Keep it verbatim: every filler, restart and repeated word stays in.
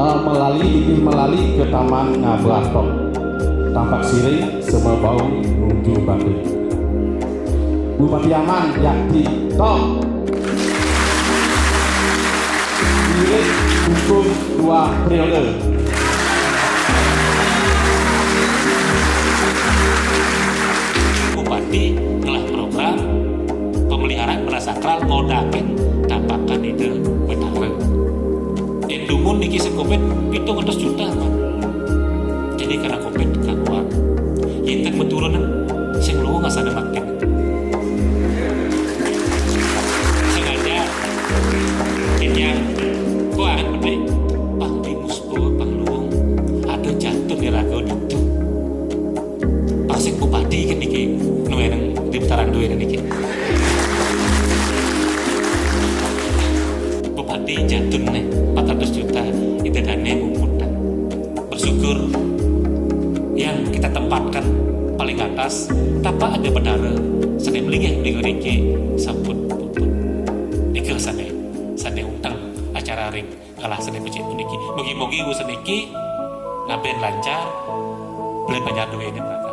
Eh, melali, inggih melali ke Taman Ngabah Tok. Tampak siring semebau nuju Bandung. Bupati Aman, yakti, tok. Irit dukung dua periode. Bupati ngelah program pemeliharaan benda sakral, ngodakin tampakan Ida Betara. Yén dumun niki sing covid pitung atus juta, Pak. Jadi karena covid kakuat. Yén ten meturunan sing luwung asane makin. Sengaja yén yang kuaran bedik, Pak Dimus bawa Pak Luwung, ada jatun iraga ditu. Pasik bupati kan niki, nueneng di putaran duwe niki. Bupati jatun nih, empat ratus juta, itu dane mumutang. Bersyukur yang kita tempatkan paling atas, tapa ada betara, sane melinggih minggu niki, sampun puput. Nika sane, sane utang acara ring kalah sane becik puniki. Mugi-mugi usaha niki ngaben lancar, beli banyak duit ini, Pak.